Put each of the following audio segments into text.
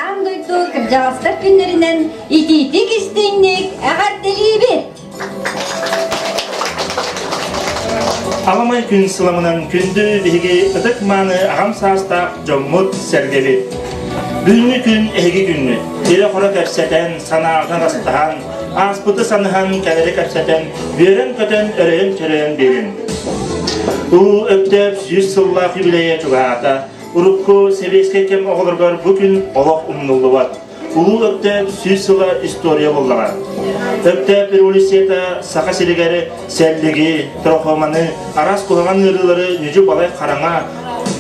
Аан дойду кырдьаҕастар күннэринэн итиитик истиҥник эҕэрдэлиибит! Аламай күн сыламынан күндү биһиги ытык-мааны аҕам саастаах дьоммут сэргэбит. Бүгүҥҥү күн эһиги күҥҥүт. Ирэ-хоро кэпсэтэн, санааҕытын астаһан, ааспыты санаһан, кэлэри кэпсэтэн, үөрэн-көтөн, өрөйөн-чөрөйөн биэрин. Улуу Өктөөп 100 сыллаах юбилейа чугаһаата. Урукку сэбиэскэй кэм оҕолоругар бу күн олох умнуллубат. Улуу Өктөөп 100 сыла история буоллаҕа. Өктөөп революцията Саха сиригэр сэллиги, трахоманы, араас куһаҕан ыарыылары ньүдьү-балай хараҥа,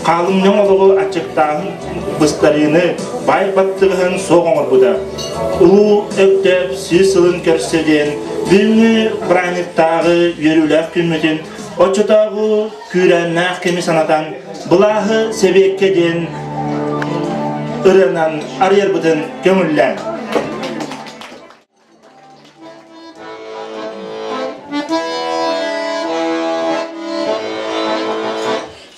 хаалымньаҥ олоҕу аччыктааһын быстарыыны, баай баттыгаһын суох оҥорбута. Улуу Өктөөп 100 сылын көрсө диэн бүгүҥҥү бырааһынньыктааҕы үөрүүлээх күммүтүн оччотооҕу күүрээннээх кэми санатан былааһы сэбиэккэ диэн ырыанан арыйарбытын көҥүллээн.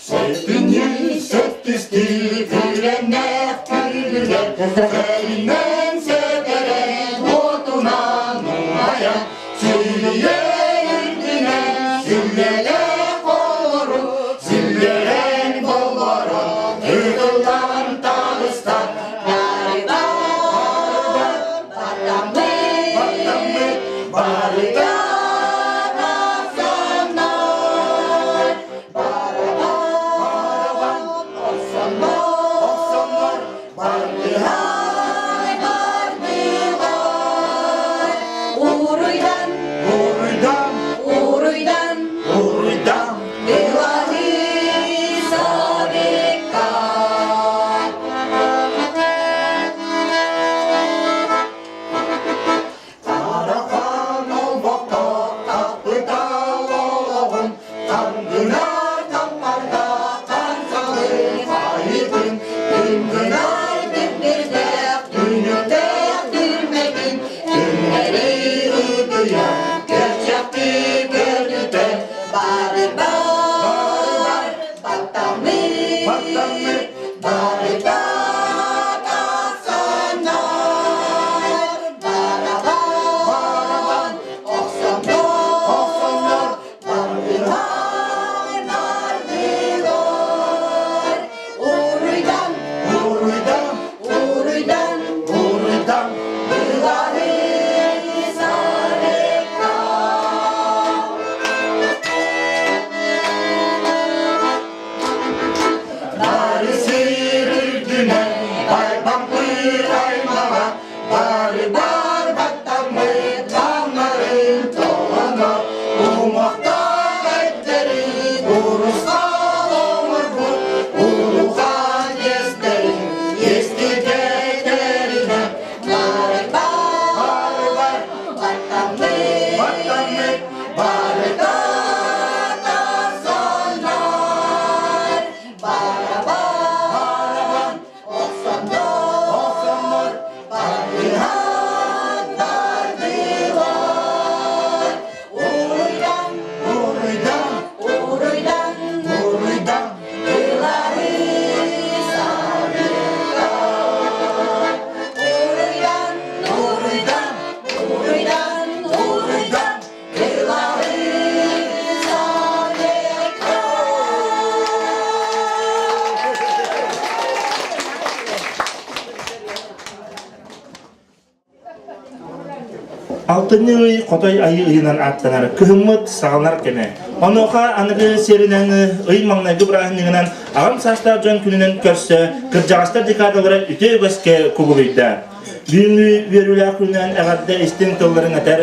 Сэтинньи сэттистии күүрэннээх күнүгэр Сэринэн сэтэрэн уотунан умайан Сүлүйэ үрдүнэн сүллэлээх олору Сүллэрэн боллоро тыытыллан таҕыста Баттаммыт барыта тахсаннар Барабан охсоннор бардылар бардылар Уруйдан, Уруйдан, уруйдан, уруйдан, Беларусь века. Тарахан олбохто таппытал олоҕун Тангынар таммарда хансалы хайытын Тынгынар тимирдээх түнүктээх түрмэтин Түннэри ытыйа көрчэхти көрүтэ Бары бар, баттаммыт, Баттаммыт барыта тахсаннар, барабан охсоннор, бардылар, бардылар. Уруйдан, Уруйдан, уруйдан, уруйдан, Былары сарыкка. Бары сир үрдүнэн байбампыр аймаҕа бары бар баттаммыт хааннарын толоно уҥуохтаах эттэри урусхал оҥорбут улухан иэстэрин иэститэтэринэ Бары бары бар бар баттаммыт баттаммыт барыта тахсаннар барабан охсоннор бардыһан бардылар уруйдан уруйдан уруйдан уруйдан Ылары сарыка уруйдан уруйдан уруйдан уруйдан Ылары сарыка Алтынньы ый Хотой Айыы ыйынан ааттанар. Кыһыммыт саҕаланар кэмэ. Онуоха аныгы сиэринэн ый маҥнайгы бырааһынньыгынан аҕам саастаах дьон күнүнэн көрсө кырдьаҕастар декадалара үтүө үгэскэ кубулуйда. Бүгүҥҥү үөрүүлээх күнүнэн эҕэрдэ истиҥ тылларын этэр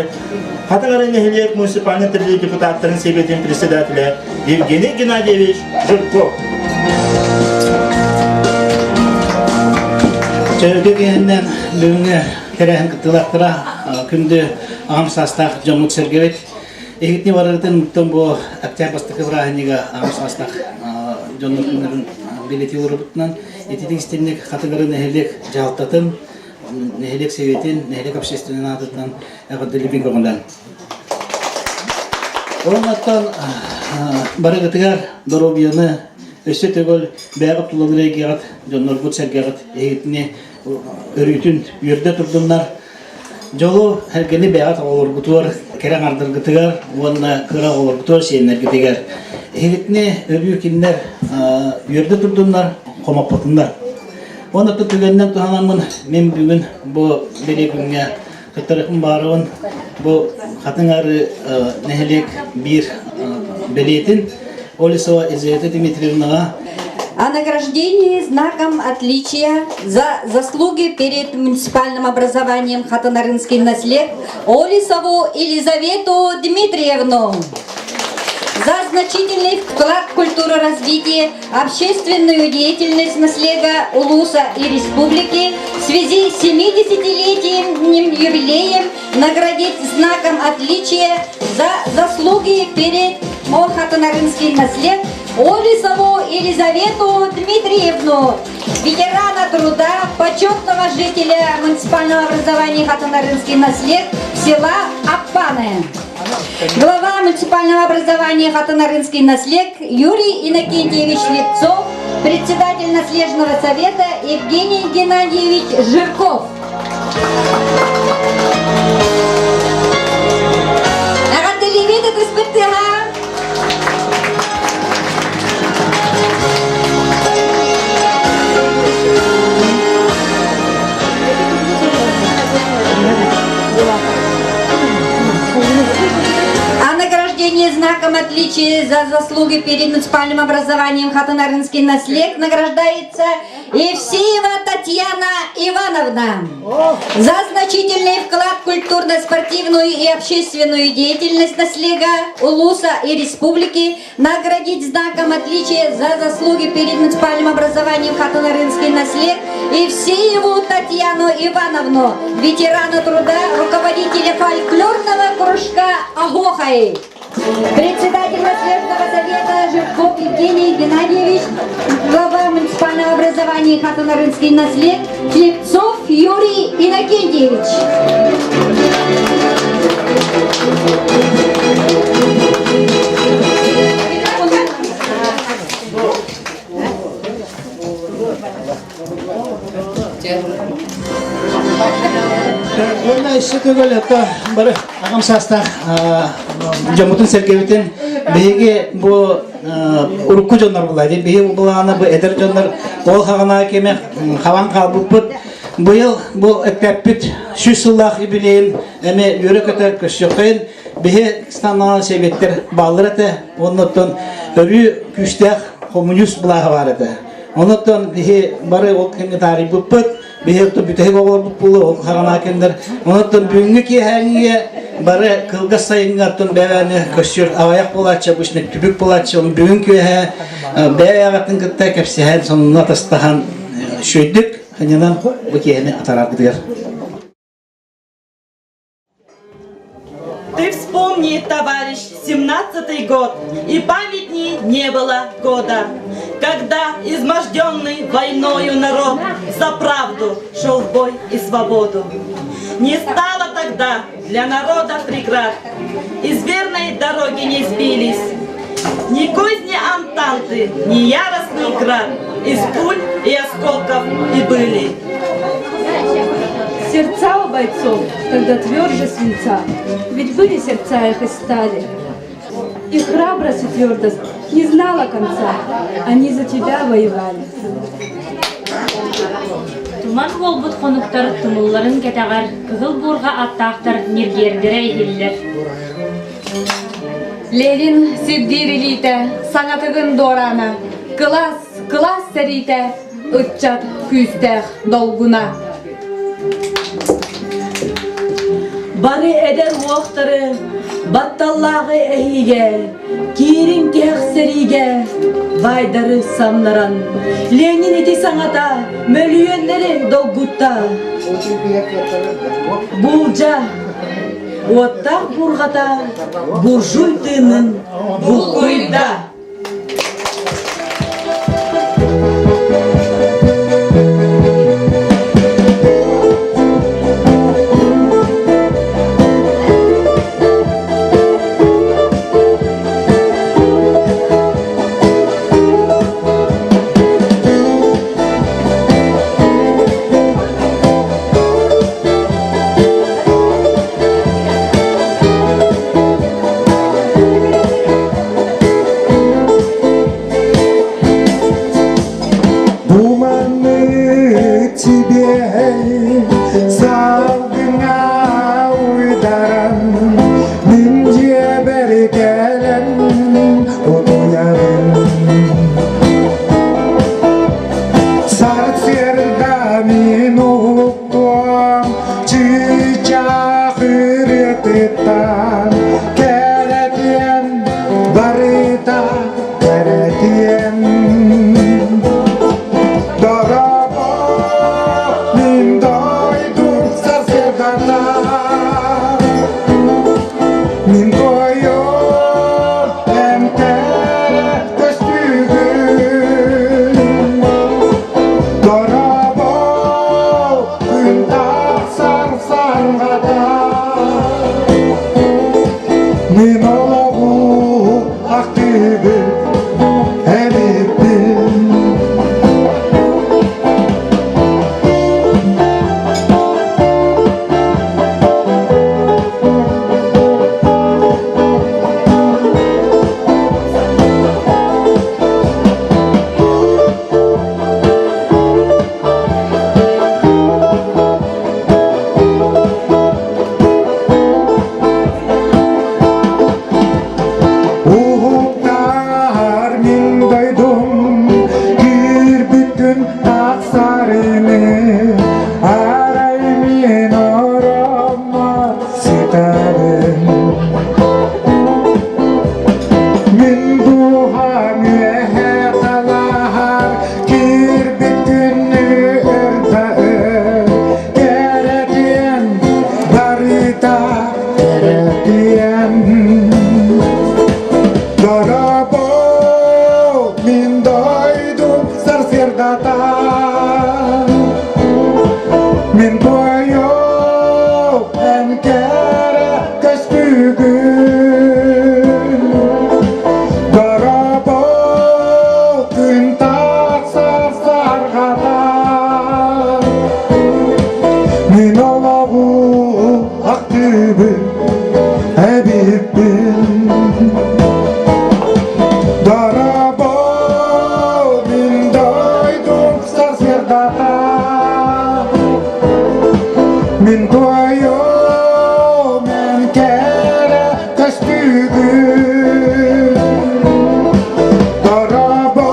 Хатыҥ Арыы нэһилиэк муниципальнай тэрилии депутаттарын сэбиэтин председателэ Евгений Геннадьевич Жирков. Чөйгө киһиннэн бүгүҥҥү тэрээһин кыттыылаахтара күндү аҕам саастаах дьоммут сэргэбит. Иһитни барыгытын бу октябрь бастакы бырааһынньыга аҕам саастаах дьоннор күннэрин билэтии олорбутунан ититик истинник Хатыгары нэһилиэк дьаһалтатын, нэһилиэк сэбиэтин, нэһилиэк общественнай аатыттан эҕэрдэлиибин көҕүлээн. Оннуттан барыгытыгар доруобуйаны өссө төгүл бэйэҕит тулалыыр эйгэҕит, дьонноргут сэргэҕит эһигитини. өрүүтүн үөрдэ турдуннар. Дьолу эргэни бэйэҕит оҕолоргутугар, кэрэ аҥардаргытыгар уонна кыра оҕолоргутугар, сиэннэргитигэр. Эһигитини өрүү кинилэр үөрдэ турдуннар, хомоппотуннар. Уонна түгэнинэн туһанаммын мин бүгүн бу бэлиэ күҥҥэ кыттарыхпын баарыбын бу Хатыҥ Арыы нэһилиэк биир бэлиэтин Олесова Елизавета Дмитриевнаҕа О награждении знаком отличия за заслуги перед муниципальным образованием Хатынарынский наслед Олесову Елизавету Дмитриевну за значительный вклад в культуру развития, общественную деятельность наслега Улуса и Республики в связи с 70-летним юбилеем наградить знаком отличия за заслуги перед Хатынарынский наслед Олесову Елизавету Дмитриевну, ветерана труда, почетного жителя муниципального образования Хатынарынский наслед села Аппаны. Глава муниципального образования Хатынарынский наслед Юрий Иннокентьевич Лепцов, председатель наследного совета Евгений Геннадьевич Жирков. Эҕэрдэлиибит ытыспыт тыаһа! О награждении знаком отличия за заслуги перед муниципальным образованием Хатынарынский наслед награждается Евсеева Татьяна Ивановна. За значительный вклад в культурно-спортивную и общественную деятельность наслега Улуса и Республики наградить знаком отличия за заслуги перед муниципальным образованием Хатынарынский наслед Евсееву Татьяну Ивановну, ветерана труда, руководителя фольклорного кружка «Агохай». Председатель Наследного совета Жирков Евгений Геннадьевич, глава муниципального образования Хатынарынский наслед Слепцов Юрий Иннокентьевич. Уонна өссө төгүл это бары аҕам саастаах дьоммутун сэргэбитин биһиги бу урукку дьоннор булла биһиги булаана бу эдэр дьоннор ол хаҕана кеме хабан хаалбыппыт быйыл бу эппэппит 100 сыллаах юбилейин эми үөрэ-көтө көрсүөххэйин биһи станаан сэбиэттэр бааллар этэ оннуттан өрүү күүстээх коммунист былааһа баар этэ Онуттан биһи бары ол кэмҥэ таарыйбыппыт, биһи оттон бүтэһик оҕолорбут буолуо ол хаҕанаа кэмнэр. Онуттан бүгүҥҥү киэһээҥҥигэ бары кылгас сайыҥҥа оттон бэйэни көрсүөр аҕыйах буолааччы, обычно түбүк буолааччы. Оны бүгүн киэһэ бэйэ-бэйэҕитин кытта кэпсэһэн, сонуна атастаһан үчүгэйдик ханньанан бу киэһэни атаараргытыгар. Ты вспомни, товарищ, 17-й год, и памятней не было года, когда изможденный войною народ за правду шел в бой и свободу. Не стало тогда для народа преград, из верной дороги не сбились. Ни козни Антанты, ни яростный град из пуль и осколков и были. Сердца у бойцов тогда тверже свинца, ведь были сердца их из стали. И храбрость и твердость не знала конца, они за тебя воевали. Туман буолбут хонуктар тумулларын кэтэҕэр кыһыл буурҕа аттаахтар ньиргиэрдэрэ иһиллэр. Ленин сирдиир илиитэ, саҥатыгын дуораана, кылаас, кылаас сэриитэ, ыччат күүстээх долгуна. Бары эдэр уохтары батталлааҕы эһиигэ, киирин тиһэх сэриигэ баайдары самнаран, Ленин ити саҥата мөлүйүөннэри долгутта. Булдьа уоттаах буурҕата буржуй тыынын булкуйда. Дьиэбэр кэлэн утуйабын Сарсыарда мин уһуктуом чыычаах ырыатыттан кэрэтиэн барыта кэрэтиэн Дорообо мин дойдум сарсыардата Мин туойум эмтэрэ көстүүгүн Дорообо күн тахсар сарҕата Мин олоҕу ахтыыбын эбиппин Уһуктар мин дойдум киирбит күн тахсарыны арай мин ороммо сытабын Мин дууһам үөһэ талаһар киирбит күнү өрбөөр кэрэтиэн барыта кэрэтиэн Дорообо мин дойдум сарсыардата Мин туойум эн кэрэ көстүүгүн Дорообо күн тахсар сарҕата Мин олоҕу ахтыыбын эбиппин Дорообо мин дойдум сарсыардата Мин туойум эн кэрэ көстүүгүн Дорообо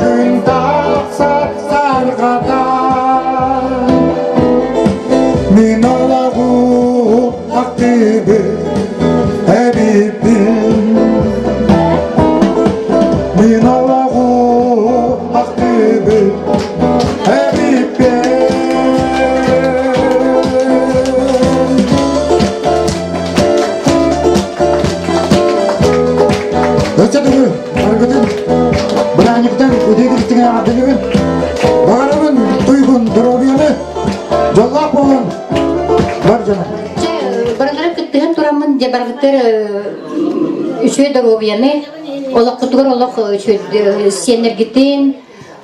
күн тахсар сарҕата Мин олоҕу ахтыыбын эбиппин Мин олоҕу ахтыыбын эбиппин Өссө төгүл баргытын бырааһынньыктан үтүө эҕэрдэлиибин. Баҕарабын туйгун доруобуйаны, дьоллоох буолун бар дьоно. Барыларын кыттыһан тураммын дьэ барбыттар үчүгэй доруобуйаны, олоххутугар олох үчүгэй сиэннэргитин,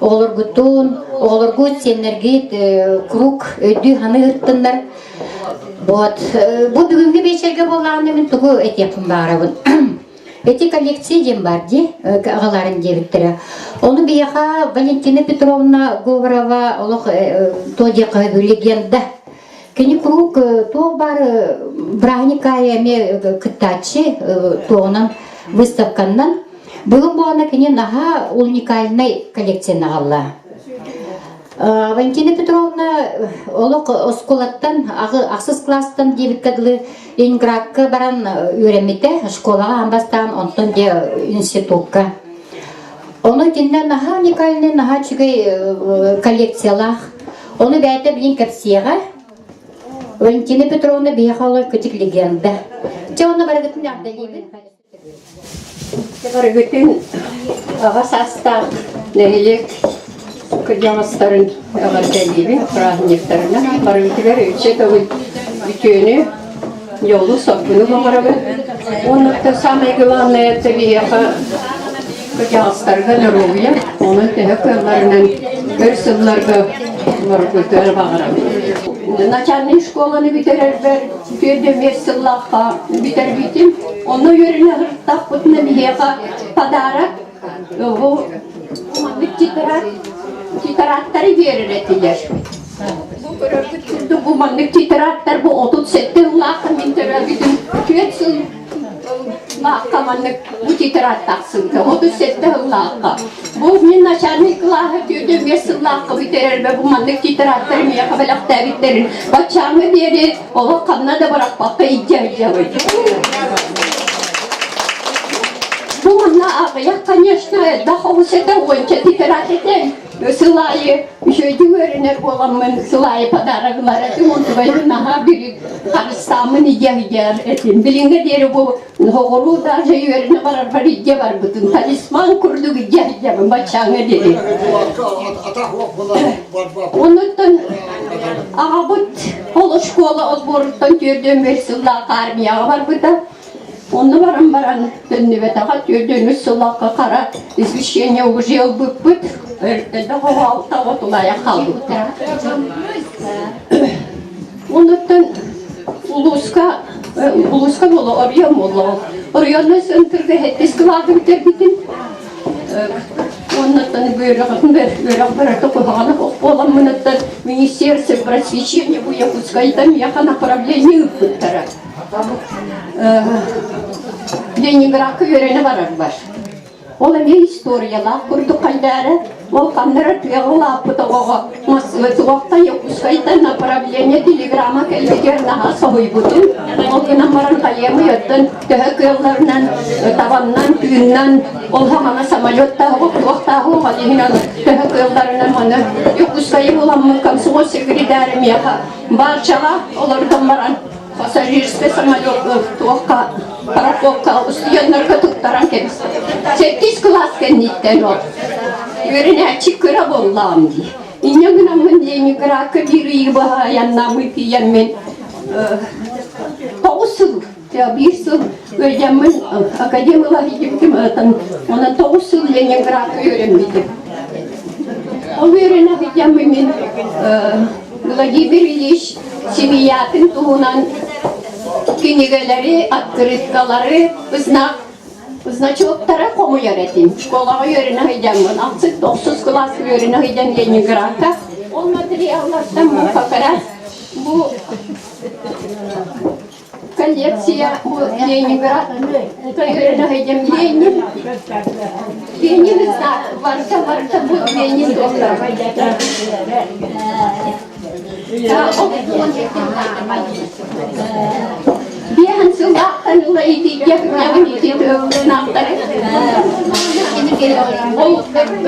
оҕолоргутун, оҕолоргут сиэннэргит куруук өйдүү-саныы ыһыттыннар. Вот. Бу бүгүҥҥү биэчэргэ буоллаҕына мин тугу этиэхпин баҕарабын. Эти коллекция диэн баар дии, аҕаларын диэбиттэрэ. Ону биһиэхэ Валентина Петровна Говорова олох то диэххэ легенда. Кини куруук туох баар бырааһынньык аайы эмиэ кыттааччы туоҕунан выставканнан. Бүгүн буолана кини наһаа уникальнай коллекцияны аҕалла. Валентина Петровна олох оскуолаттан ахсыс класстан диэбиккэ дылы Ленинградка баран үөрэммитэ, школаҕа аан бастаан, онтон дьэ институкка. Ону итиннэ наһаа уникальный, наһаа үчүгэй коллекциялаах. Ону бэйэтэ билин кэпсиэҕэ. Валентина Петровна биһиэхэ олор кытык легенда. Чэ, онно барыгытын эҕэрдэлиибин. Барыгытын аҕа саастаах нэһилиэк кырдьаҕастарын эҕэрдэлиибин праздниктарынан барыгытыгар үччэ төгүл үтүөнү, дьолу-соргуну баҕарабын. Уонна самое главное это биһиэхэ кырдьаҕастарга доруобуйа, онон төһө кыалларынан өр сылларга барыгытыгар баҕарабын. Начальнай школаны бүтэрэрбэр Түөрт сыллаахха бүтэрбитим. Онно үөрэнэ сырыттахпытына биһиэхэ подарок бу маннык тетрадь тетрадтары биэрэр этилэр. Бу көрөргүт курдук бу маннык тетрадтар бу 37 сыллаахха мин төрөөбүтүм. Түөрт сыл сыллаахха маннык бу тетрадь тахсыбыта. 37 сыллаахха. Бу мин начальный кылааһы 45 сыллаахха бүтэрэрбэ бу маннык тетрадтары миэхэ бэлэхтээбиттэрин баччааҥҥа диэри олох ханна да бырахпакка илдьэ сылдьабын. Бу манна аҕыйах, конечно, элбэх оҕус этэ, уонча тетрадь этэ. Сыл аайы үчүгэйдик үөрэнэр буоламмын, сыл аайы подарок ылар этим, онтубайбын наһаа били харыстааммын идиэ этим. Билиҥҥэ диэри бу оҕолуу даже үөрэнэ барарбар илдьэ барбытым. Талисман курдук илдьэ сылдьабын баччааҥҥа диэри. Онуттан аҕабыт ол оскуола олбуоруттан түөрдүөн бир сыллаах армияҕа барбыта. Онно баран баран төннүбэтэҕэ 43 сыллаахха хара извещение уже ылбыппыт. Элбэх оҕо алта оҕо тулаайах хаалбыттара. Онуттан улууска улууска буола оройуон буолла Оройуоннай центрга сэттис кылааһы бүтэрбитим. Оннуттан үөрэҕин үөрэх барыта куһаҕана буоламмыныттан Министерство просвещения бу Якутскайтан миэхэ направление ыыппыттара. Ленинградка үөрэнэ барарбар. Ол эмиэ историялаах курдук хайдаара, ол ханна эрэ тыаҕа улааппыт оҕоҕо Москваттан Якутскайтан направление телеграмма кэлбитигэр наһаа соһуйбутум. Ол гынан баран хайыамый оттон төһө кыалларынан табаннан, тыыннан, ол хаҥана самолеттааҕы, туохтааҕы оҕо иһинэн төһө кыалларынан маны Якутскайы буламмын комсомол секретарь миэхэ баржаҕа олордон баран пассажирскай самолет туохха пароходка устудьуоннарга туттаран кэбистэ. Сэттис кылаас кэнниттэн ол үөрэнээччи кыра буоллаҕым дии. Инньэ гынаммын Ленинградка биир ыйы быһа айаннааммын тиийэммин тоҕус сыл биир сыл үөрэммин академияла иһитим онон тоҕус сыл Ленинградка үөрэммитим. Ол үөрэнэ сылдьаммын мин Владимир Ильич семьятын туһунан кинигэлэри, открыткалары, знак значоктары хомуйар этим. Школаҕа үөрэнэ сылдьаммын, ахсыс тохсус кылааска үөрэнэ сылдьан Ленинградка ол материаллартан бу как раз бу коллекция бу Ленинград үөрэнэ сылдьан Ленин Ленин знак барыта барыта бу Ленин туохтара. Биэһэн сыллаахтан ыла итиитиэх итиитиэхтары Ол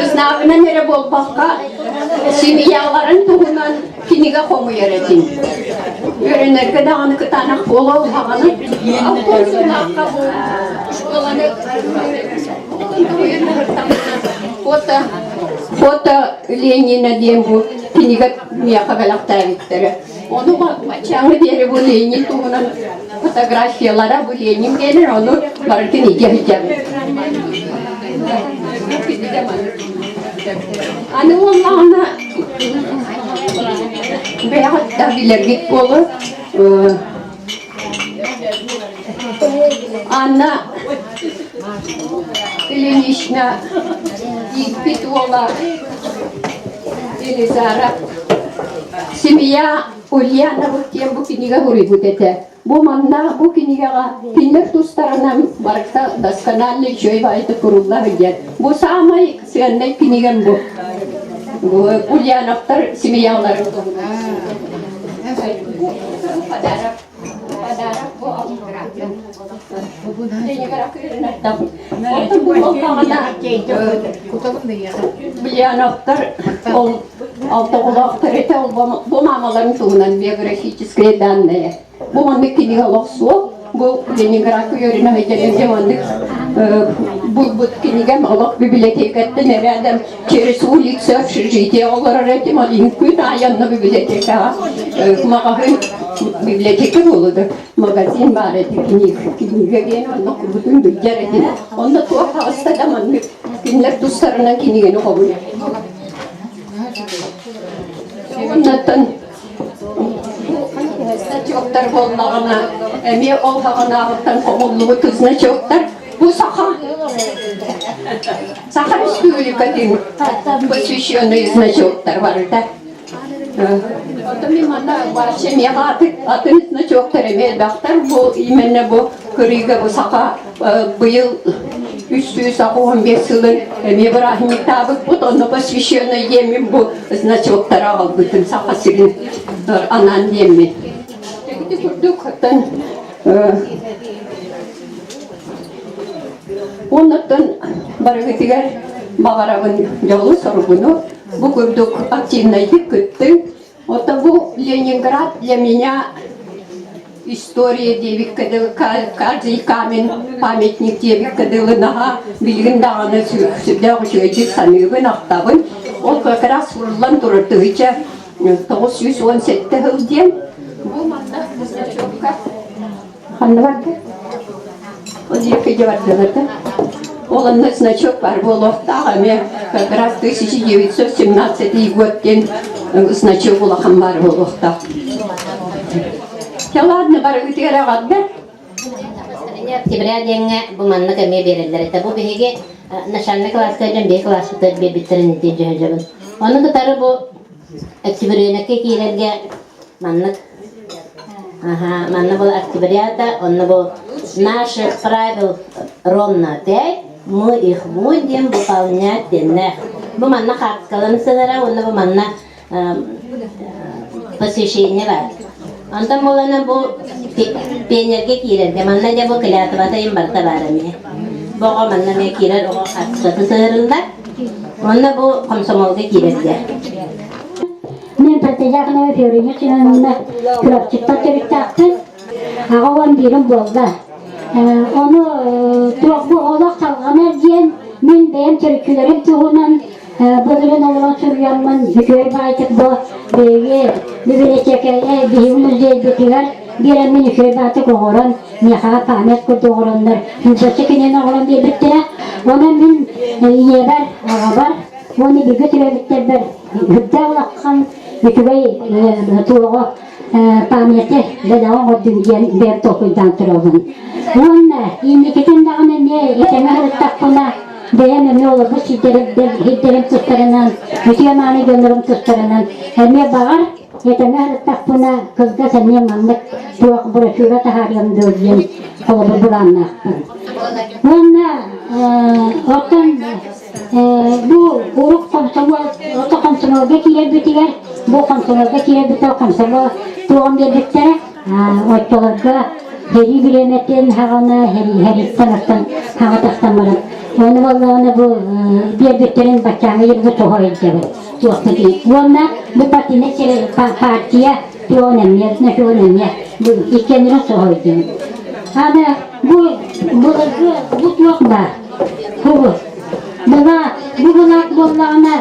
ызнааҕынан эрэ буолбакка, семьяларын туһунан кинигэ хомуйар этим. Үөрэнэргэ даҕаны кытаанах буола улаҕаны. Алтан сыллаахха бу школаны фото фото Ленина диэн бу кинигэ миэхэ бэлэхтээбиттэрэ. Ону баччааҥҥа диэри бу Ленин туһунан фотографиялара бу Ленин диэнэр, ону барытын илдьэ сылдьабын. Аны уоллаҕына бэйэҕит да билэргит буолуо Анна Ильинична ииппит уола Елизара семья Ульяновых диэн бу кинигэ суруйбут этэ. Бу манна бу кинигэҕэ кинилэр тустарынан барыта доскональный үчүгэй баайдык курулла сылдьар. Бу саамай сыаннай кинигэм бу. Бу Ульяновтар семьяларын туһунан. Подарок. Подарок бу Ульяновтар ол алтоҕолоохтор этэ ол бу маамаларын туһунан биографические данные. Бу маннык кинигэ олох суох. Бу Ленинградка үөрэнэ сылдьан маннык булбут кинигэм олох библиотекаттан эрээдэм через улицу общежитие олорор этим ол күн аайы онно библиотекаҕа маҕаһыын библиотека буолуо да магазин баар этэ кинигэ диэн онно курутун билдьэр этим онно туох таҕыста да маннык кинилэр тустарынан кинигэни хомуйар Оннуттан значоктар буоллаҕына эмиэ ол хаҕынааҕыттан хомуллубут значоктар бу саха Саха Республикатын посвященный значоктар барыта. Оттон мин манна вообще миэхэ атын значоктар эмиэ элбэхтэр бу именно бу. көрүүгэ бу саха быйыл 385 сылын эмиэ бырааһынньыктаабыппыт, онно посвященный диэммин бу значоктары аҕалбытым Саха сирин анаан диэммин. Ити курдук оттон Оннуттан барыгытыгар баҕарабын дьолу-соргуну, бу курдук активнайдык кыттыҥ. Оттон бу Ленинград для меня история диэбиккэ дылы, каждый камень памятник диэбиккэ дылы наһаа билигин даҕаны сүрдээх үчүгэйдик саныыбын, ахтабын. Ол как раз суруллан турар 1917 сыл диэн. Бу манна значокка Ханна барда? Ол диэки бардылар да. Ол онно значок бар буолуохтаах эмиэ как раз 1917 год диэн значок улахан бар буолуохтаах. Чэ ладно, барыгытыгар эҕэрдэ. Октября диэҥҥэ бу маннык эмиэ биэрэллэр этэ. Бу биһиги начальный кылааска дьон биир кылааспытыгар биэрбиттэрин ити дьөһөдьөбүн. Ону кытары бу октябренокка киирэргэ Маннык. Ага, манна был октябрята, онно был наших правил ровно пять, мы их будем выполнять деннэх. Бу манна хаартыскаларын сыһара, уонна бу манна посвящение бар. Онтон буолана бу пионерга киирэргэ, манна дьэ бу клятвата им барыта баар эмиэ. Бу оҕо манна эмиэ киирэр оҕо хаартыската сыһарыллар. Уонна бу комсомолга киирэргэ. Мин Татьяна Федоровна Семеновна Чурапчыттан төрүттээхпин. Аҕа уон биирим буолла. Ону туох бу олох салҕанар диэн мин бэйэм төрүччүлэрим туһунан былырыын олорон суруйаммын үчүгэй баайтык бу биһиги библиотекаҕа биһиги музейбытыгар биэрэммин үчүгэй баайтык оҥорон миэхэҕэ память курдук оҥороннор сүүрбэччэ кинини оҥорон биэрбиттэрэ. Онон мин ийэбэр, аҕабар уонна бииргэ төрөөбүттэрбэр Үрдээх улахан үчүгэй туоҕу памяти бэлэҕи оҥордун диэн бэйэм толкуйдаан турабын. Уонна инникитин даҕаны эмиэ этэҥҥэ сырыттахпына бэйэм эмиэ олорбут сирдэрим тустарынан, үтүө мааны дьоннорум тустарынан эмиэ баҕар этэҥҥэ сырыттахпына кылгас эмиэ маннык туох брошюра таһаарыам дуо диэн холобур былааннаахпын. Уонна оттон Бу урук комсомол, орто комсомолга киирэрбитигэр, бу комсомолга киирэрбитигэр комсомол туоҕун биэрбиттэрэ, оччолорго сэрии бириэмэтин хаҕана сэрииттэн оттон хаҕа тахсан баран ону буоллаҕына бу биэрбиттэрин баччааҥҥа диэри тоһо илдьэбит туохпут уонна бу партийнай партия туоҕун эмиэ значогун эмиэ бу иккиэннэрин соһо илдьэбит аны бу былыргы бу туох баар Бу Былаат, бу былаат буоллаҕына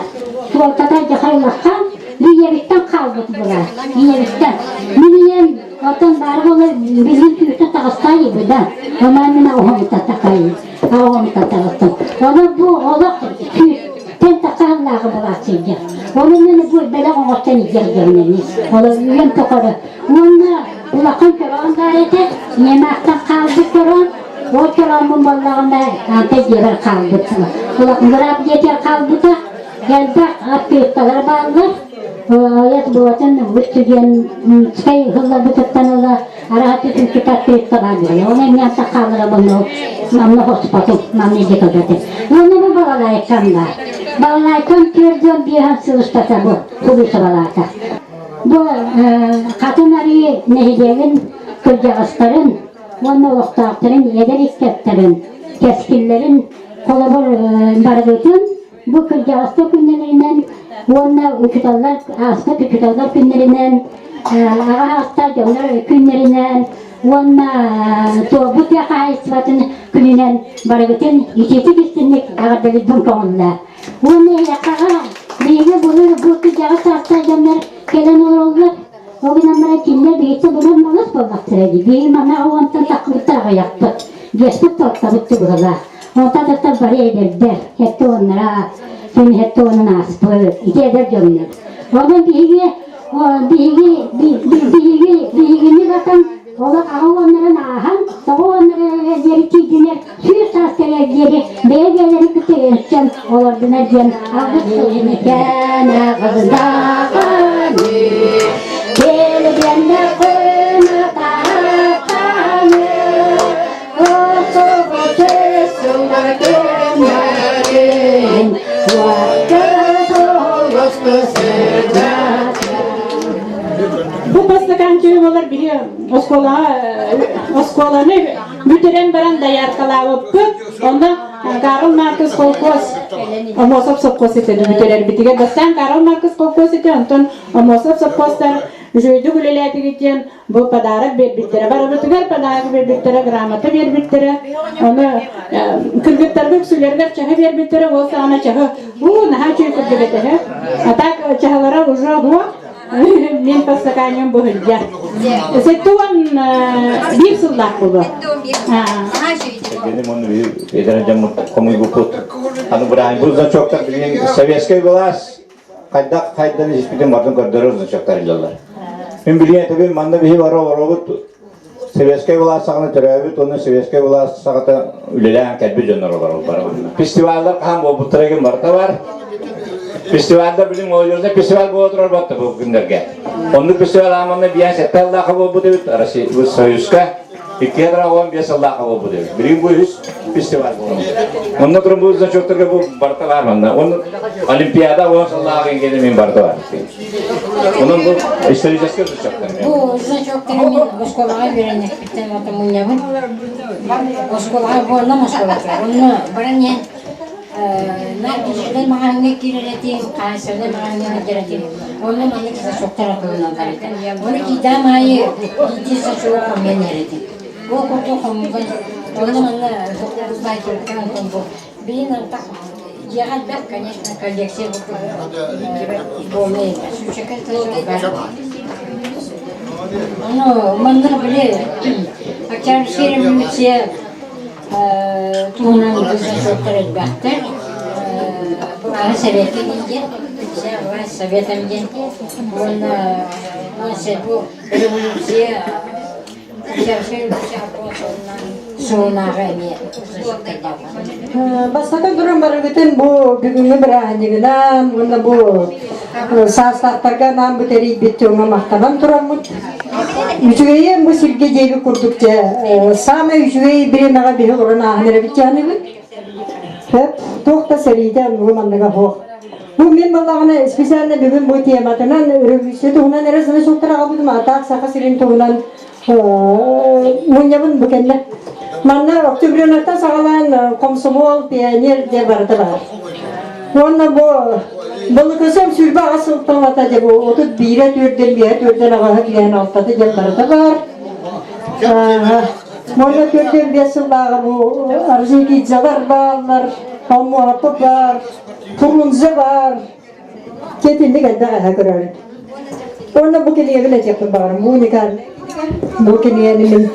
суолтата дьахай улахан, бу ийэбиттэн хаалбыт былаат, ийэбиттэн. Мин ийэм оттон баара буолар билигин сүүстэн таҕыстаайыбы да, онон мин оҕомуттан такайым, оҕомуттан таҕыстым. Онон бу олох сүүстэн тахсаһыллааҕы былаат сылдьар. Ону мин бу бэлэх оҥостон илдьэр дьонум эмиэ. Олор үйэм тухары. Уонна улахан чороон баар этэ, ийэм аахтан хаалбыт чороон, Ол чорооммун буоллаҕына, Антай дьиэбэр хаалбыт. Быраап дьиэтигэр хаалбыта. Элбэх открыткалар бааллар. Ойос буотун студентскай ыһылларбытыттан ыла араһаты түнчүк открытка баар буолла. Оны эмиэ антах хааллара буолла. Манна хоспотум, манна илдьэ кэлбэтим. Уонна бу балалайкам баар. Балалайкам түөрт биэһэн сыл устата бу сулуусабалаата. Бу Хатын Арыы нэһилиэгин кырдьаҕастарын уонна олохтоохторун эдэр ыччаттарын кэскиллэрин холобур барыбытын бу кырдьаҕастар күннэринэн уонна учууталлар ааспыт учууталлар күннэринэн аҕа саастаах дьоннор күннэринэн уонна туолбут тыа хаһаайыстыбатын күнүнэн барыбытын итиитик истинник эҕэрдэлиирбин көҥүллээ. Уонна эһиэхэҕэ биһиги былыр бу кырдьаҕас саастаах дьоннор кэлэн олороллор. Ол гынан баран кинилэр биһиги булан малас буоллахтара дии. Биһиги манна уонтан таххыбыттар аҕыйахпыт. Биэспит тортабыт быһылаах. Онтон атыттар бары эдэрдэр. Сэттэ уоннара, син сэттэ уонун ааспыт. Ити эдэр дьоннор. Онон биһиги биһиги биһиги биһигини батан олох аҕа уоннарын ааһан, тоҕо уоннары диэри тиийдинэр, сүүс саас кэлэр диэри бэйэ-бэйэлэрин кытта өйөссөн олордунар диэн алгыс тылын аҕыздааханы кэлгэннэ кына таһааны. Дьыллар күннэрин уокка сулусту сырдатар. Бу бастакан чыымалар биһи оскуолаҕа оскуоланы бүтэрэн баран дояркалаабыппыт. Онно Карл Маркс холкуос Амосов совхоз этэ бүтэрэрбитигэр бастаан Карл Маркс холкуос этэ, онтон Амосов совхозтар үчүгэйдик үлэлээтигит диэн бу подарок биэрбиттэрэ. Барыбытыгар подарок биэрбиттэрэ, грамота биэрбиттэрэ. Ону кыргыттарга үксүлэригэр чаһы биэрбиттэрэ, ол саҕана чаһы уу наһаа үчүгэй курдук этэ. А так чаһылара уже уһуо Мин постаканем бу сылдьар. 71 сыллаах буолуо. Кэргэним уонна эдэр дьоммут хомуйбуппут. Аны быраан бу значоктар билигин советскай былаас хайдах хайдан испитин барытын көрдөрөр значоктар илдьэллэр. Мин билигин этэбин манна биһи бары олоробут Советскай былаас саҕана төрөөбүт уонна Советскай былаас саҕата үлэлээн кэлбит дьоннор олорор бары. Фестиваллар хаһан буолбуттара ким барыта бар. Фестиваллар билин молодежный фестиваль буола турар батта бу күннэргэ. Оннук фестиваль ааманна биэн сэттэ сыллааха буолбут эбит Россия Союзка. 215 сыллааха буолбут эбит. Билигин бу үс фестиваль буолар. Онно туран бу значоктарга бу барыта бар манна. Онно Олимпиада 10 сыллааҕы ингене мен барыта бар. Онон бу историческай значоктар. Бу значоктары мин оскуолаҕа үөрэнэхпиттэн ата мунньабын. Оскуолаҕа буоллам оскуолатыгар. Онно баран иһэн наркишедай маҕаһыыҥҥа киирэр этим, хаайсардай маҕаһыыҥҥа сылдьар этим. Онно маннык значоктар атыыланаллар этэ. Ону киирдэҕим аайы биирдии значогу хомуйан иһэр этим. Ол курдук хомуйан онно манна байтырыттан онтон бу Блин, антах дьиэҕэ элбэх, конечно, коллекция полный сүүчэкэ Ну, манна били Октябрьская революция туһунан значоктар элбэхтэр. Былааһы Советка диэн, власть Советом диэн. Уонна бу революция Бастатан туран барыгытын бу бүгүҥҥү бырааһынньыгынан уонна бу саастаахтарга анаан бүтэрийбит дьоҥҥо махтанан тураммыт. Үчүгэйиэн бу сиргэ диэби курдук дьэ саамай үчүгэй бириэмэҕэ биһи олорон ааһан эрэбит дьаһаныбыт. Туох да сэриитэ оннугу манныга суох. Бу мин буоллаҕына специально бүгүн бу тематынан революция туһунан эрэ значоктар аҕалбытым, а так Саха сирин туһунан мунньабын бу кэннэ. Манна октябренаттан саҕалаан комсомол, пионер диэн барыта баар. Уонна бу былыкысым 28 сылтан ата дьэ бу 31-е төрдөн, 5-е төрдөн, аҕаһы киһэн алтата диэн барыта баар. Уонна 45 сыллааҕы бу Орджоникидзелар бааллар, Хомуопа баар, Фрунзе баар. Тетинник элбэх эһэ көрөрүт. Уонна бу кинигэбин этиэхпин баҕарым. Бу уникальный Бу кинигэни мин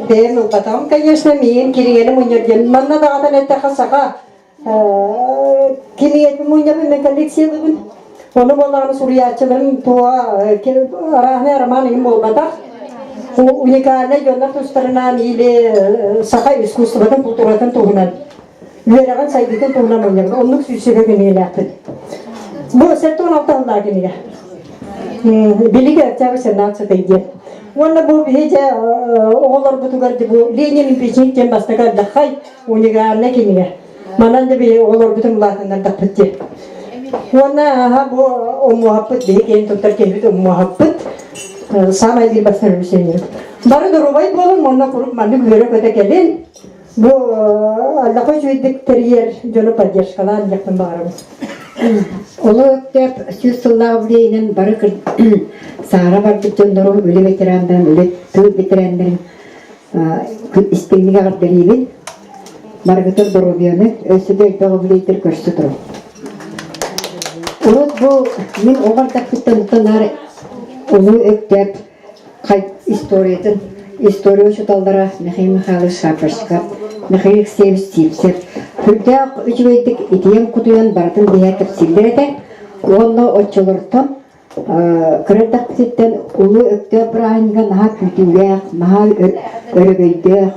бэйэм ылбатаҕым, конечно, миигин кинигэни мунньар диэн. Манна даҕатан эттэххэ саха кинигэтин мунньабын мен коллекциялыыбын. Ону буоллаҕына суруйааччыларын туоҕа арааһынай роман иһин буолбатах. Уникальнай дьоннор тустарынан или саха искусствотын, культуратын туһунан үөрэҕин сайдыытын туһунан мунньабын. Оннук сүүсүгэ кинигэлээхпин. Бу 76 сыллаах кинигэ. Билиги Октябрь 17 диэн. Уонна бу биһи дьэ оҕолорбутугар бу Ленин импичник диэн бастакы ардаххай уникальнай кинигэ. Манан да биһи оҕолорбутун улаатыннардахпыт диэн. Уонна аха бу уммуһаппыт биһи киэн туттар киһибит уммуһаппыт саамай биир бастар революционер. Бары доруобай буолун, уонна куруук маннык үөрэ-көтө кэлин. Бу Аллаха үчүгэйдик тэрийэр дьону поддержкалаан диэхпин баҕарабын. Улуу Өктөөп 100 сыллаах үбүлүөйүнэн бары саара барбыт дьоннору, үлэ ветераннарын, үлэ тыыл ветераннарын истиҥник эҕэрдэлиибин. Барыгытын доруобуйаны, өссө да элбэх үбүлүөйдэр көрсө туруҥ. Урут бу мин оҕо эрдэхпиттэн наар Улуу Өктөөп историятын история учууталлара Михаил Михайлович Шапошников, Михаил Алексеевич Сивцев сүрдээх үчүгэйдик итийэн-кутуйан барытын биһэ кэпсииллэр этэ. Уонна оччолортон Кыра эрдэхпититтэн Улуу Өктөөп бырааһынньыга наһаа күүтүүлээх, наһаа өрөгөйдөөх,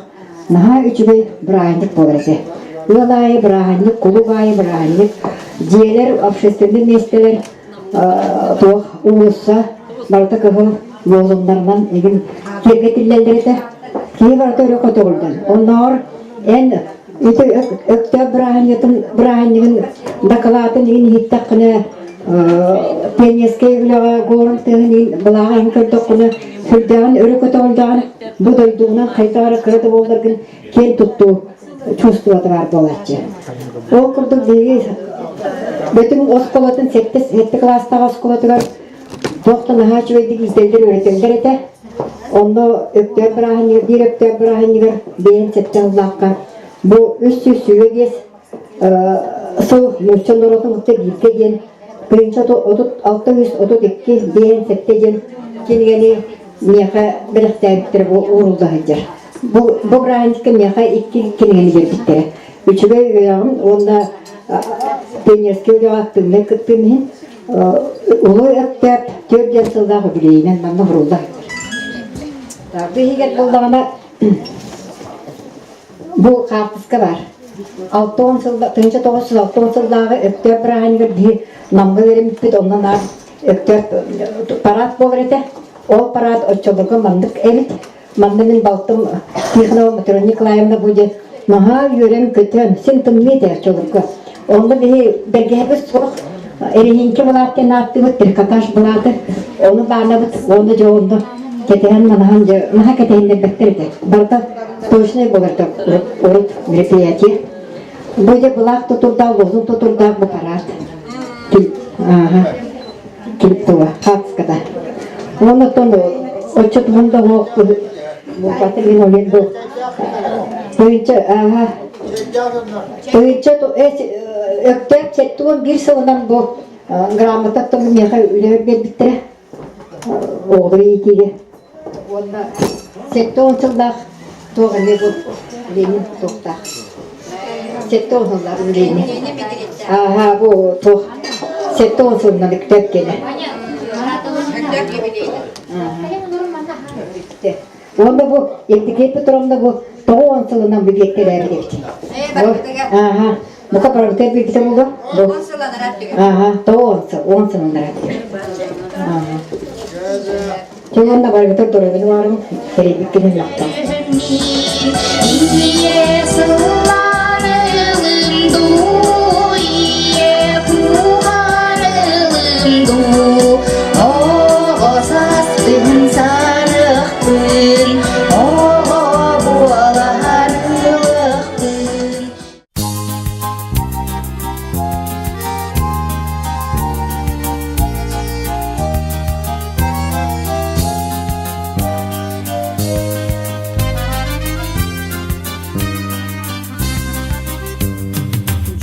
наһаа үчүгэй бырааһынньык буолар этэ. Ыал аайы бырааһынньык, кулууп аайы бырааһынньык, дьиэлэр, общественнай миэстэлэр туох уулусса барыта кыһыл лозуннарынан игин киэргэтиллэллэр этэ. Киһи барыта өрө көтөҕүллэн. Оннооҕор эн. Ити Өктөөп бырааһынньытын бырааһынньыгын дакылаатын иһин иһиттэххинэ пионерскай үлэҕэ горн тыаһын иһин былааҕа иһин көрдөххүнэ сүрдээҕин өрө көтөҕүллэҕин бу дойдугунан хайдах эрэ кыра да буолларгын киэн туттуу чувствовата баар буолааччы. Ол курдук биһиги Бөтүҥ оскуолатын сэттэ сэттэ кылаастаах оскуолатыгар туох да наһаа үчүгэйдик иитэллэр үөрэтэллэр этэ. Онно Өктөөп бырааһынньыгар, биир Өктөөп бырааһынньыгар бэйэм сэттэ сыллаахха бу 325 сыл нуучча норуотун кытта бииргэ диэн тыһыынча 3632 биэһин сэттэ диэн кинигэни миэхэ бэлэхтээбиттэрэ бу уурулла сылдьар. Бу, бу бырааһынньыкка миэхэ икки кинигэни биэрбиттэрэ. Үчүгэй үөрэҕим уонна пионерскай үлэҕэ актыыбынай кыттыым иһин Улуу Өктөөп 4 сыллаах үбүлүөйүнэн манна уһурулла сылдьар. Бу иһигэр буоллаҕына бу хаартыска баар. 60 сылла, 1960 сыллааҕы Өктөөп бырааһынньыгар биһи Намҥа үөрэммиппит, онно наар Өктөөп парад буолар этэ. Ол парад оччолорго маннык эбит. Манна мин балтым Тихонова Матрена Николаевна бу диэн наһаа үөрэн-көтөн, син тымныы этэ оччолорго. Онно биһи бэргэһэбит суох, эрэһиинкэ былаат диэн ааттыыбыт, трикотаж былааты, ону баанабыт, уонна дьэ онно кэтэһэн манаһан дьэ наһаа кэтэһиннэрбэттэр этэ. Барыта точнай буолар этэ урут мероприятие. Бу дьэ былаах тутурдаах, лозунг тутурдаах бу парад. Ааха. Кириптова, хаацката. Уонна оттон оччотугун да буолбата мин олен бу тыынча ааха тыынча өктөөп 71 сылынан бу грамота оттон миэхэ үлэбэр биэрбиттэрэ оҕолору иитиигэ уонна 70 сыллаах туох эмиэ бу Ленин туохтаах 70 сыллаах Ленин ааха бу туох 70 сылынан үктеп кэлэ Уонна бу Евдокия Петровна бу 90 сылынан бу биэттэлээбит эбит. Ааха. Бука барбыта билбитэ буолуо. Бу. Ааха, 90 сыл, 10 сылынан Ааха. Чугунна баргытар доруобуйаны баарым, тэрийбиккин махтал. Ийе сылларылым дуу, ийе куһарылым дуу, оҕо саспын сарыахпын, оҕо буоларылыахпын.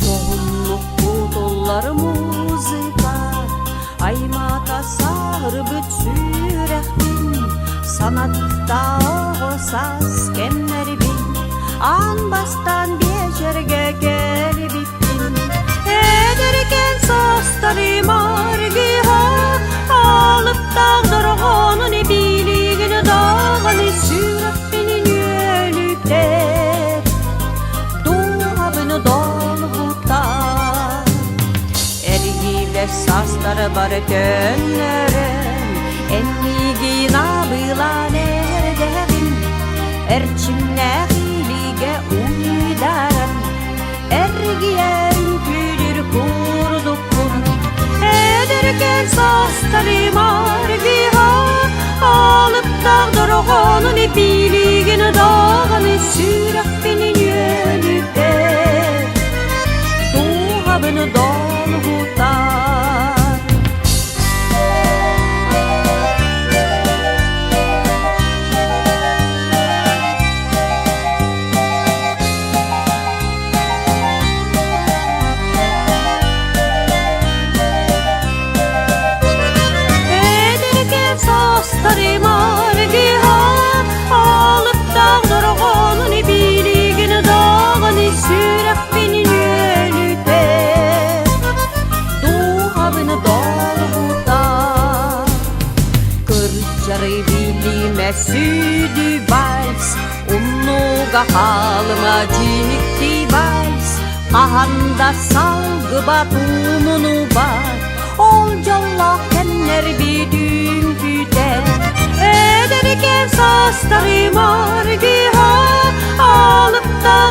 Дьоһуннук кутуллар музыка аймаата саһырбыт сүрэхпин санатта оҕо саас кэмнэрбин аан бастаан биэчэргэ кэлбиппин эдэркээн саастарым аргыһа алыптаах дорҕоонун билигин даҕаны сүрэхпин нүөлүтэр дууһабын долгутар Эргиилэр саастары бары төннөрөн, Эннигин абылаан эрдэҕим, Эрчимнээх илиигэ уйдаран, Эргийэр үҥкүүлүүр курдукпун. Эдэркээн саастарым аргыһа, Алыптаах дорҕоонун эпиилигин даҕаны сүрэхпин нүөлүтэр. Дууһабын долгутар. Эдэркээн саастарым аргыһа, алыптаах дорҕоонун билигин даҕаны сүрэхпин үөлүтэр, дууһабын долгутар. Кырдьары билимэ сүдү вальс, умнууга хаалыма дьикти вальс, хаһан да салгыбат умнубат, ол дьоллоох кэмнэр бүтүн күүтэр. Эдэркээн саастарым аргыһа, алыптаах